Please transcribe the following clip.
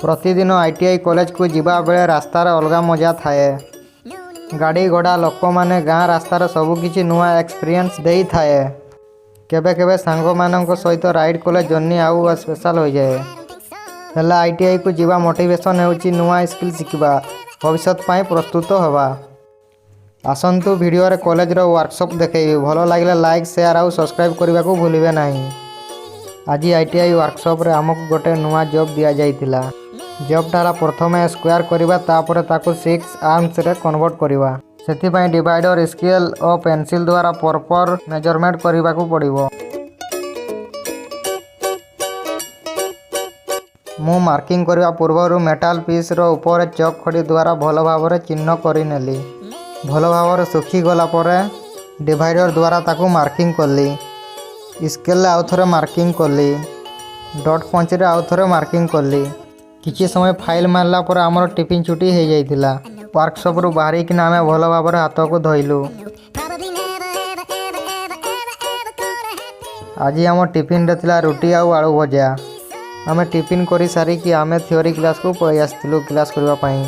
ପ୍ରତିଦିନ ଆଇଟିଆଇ କଲେଜକୁ ଯିବା ବେଳେ ରାସ୍ତାର ଅଲଗା ମଜା ଥାଏ। ଗାଡ଼ି ଘୋଡ଼ା, ଲୋକମାନେ, ଗାଁ ରାସ୍ତାର ସବୁକିଛି ନୂଆ ଏକ୍ସପିରିଏନ୍ସ ଦେଇଥାଏ। କେବେ କେବେ ସାଙ୍ଗମାନଙ୍କ ସହିତ ରାଇଡ୍ କଲେ ଜର୍ଣ୍ଣି ଆଉ ସ୍ପେଶାଲ ହୋଇଯାଏ। ହେଲେ ଆଇଟିଆଇକୁ ଯିବା ମୋଟିଭେସନ୍ ହେଉଛି ନୂଆ ସ୍କିଲ୍ ଶିଖିବା, ଭବିଷ୍ୟତ ପାଇଁ ପ୍ରସ୍ତୁତ ହେବା। ଆସନ୍ତୁ, ଭିଡ଼ିଓରେ କଲେଜର ୱାର୍କସପ୍ ଦେଖେଇବି। ଭଲ ଲାଗିଲେ ଲାଇକ୍, ସେୟାର ଆଉ ସବସ୍କ୍ରାଇବ୍ କରିବାକୁ ଭୁଲିବେ ନାହିଁ। ଆଜି ଆଇଟିଆଇ ୱାର୍କସପ୍ରେ ଆମକୁ ଗୋଟେ ନୂଆ ଜବ୍ ଦିଆଯାଇଥିଲା। ଜବ୍ଟା ହେଲା ପ୍ରଥମେ ସ୍କୋୟାର କରିବା, ତାପରେ ତାକୁ ସିକ୍ସ ଆର୍ମସରେ କନଭର୍ଟ କରିବା। ସେଥିପାଇଁ ଡିଭାଇଡର, ସ୍କେଲ୍ ଓ ପେନସିଲ୍ ଦ୍ୱାରା ପ୍ରପର ମେଜରମେଣ୍ଟ କରିବାକୁ ପଡ଼ିବ। ମୁଁ ମାର୍କିଂ କରିବା ପୂର୍ବରୁ ମେଟାଲ ପିସ୍ର ଉପରେ ଚକ୍ ଖଡ଼ି ଦ୍ୱାରା ଭଲ ଭାବରେ ଚିହ୍ନ କରିନେଲି। ଭଲ ଭାବରେ ଶୁଖିଗଲା ପରେ ଡିଭାଇଡର ଦ୍ୱାରା ତାକୁ ମାର୍କିଂ କଲି। ସ୍କେଲରେ ଆଉ ଥରେ ମାର୍କିଂ କଲି। ଡଟ୍ ପଞ୍ଚରେ ଆଉ ଥରେ ମାର୍କିଂ କଲି। କିଛି ସମୟ ଫାଇଲ୍ ମାରିଲା ପରେ ଆମର ଟିଫିନ୍ ଛୁଟି ହେଇଯାଇଥିଲା। ୱାର୍କସପ୍ରୁ ବାହାରିକିନା ଆମେ ଭଲ ଭାବରେ ହାତକୁ ଧୋଇଲୁ। Probably never, ever, ever, ever, ever, ever gonna happen. ଆଜି ଆମ ଟିଫିନ୍ରେ ଥିଲା ରୁଟି ଆଉ ଆଳୁ ଭଜା। ଆମେ ଟିଫିନ୍ କରି ସାରିକି ଆମେ ଥିଓରି କ୍ଲାସ୍କୁ ପଳେଇ ଆସିଥିଲୁ କ୍ଲାସ୍ କରିବା ପାଇଁ।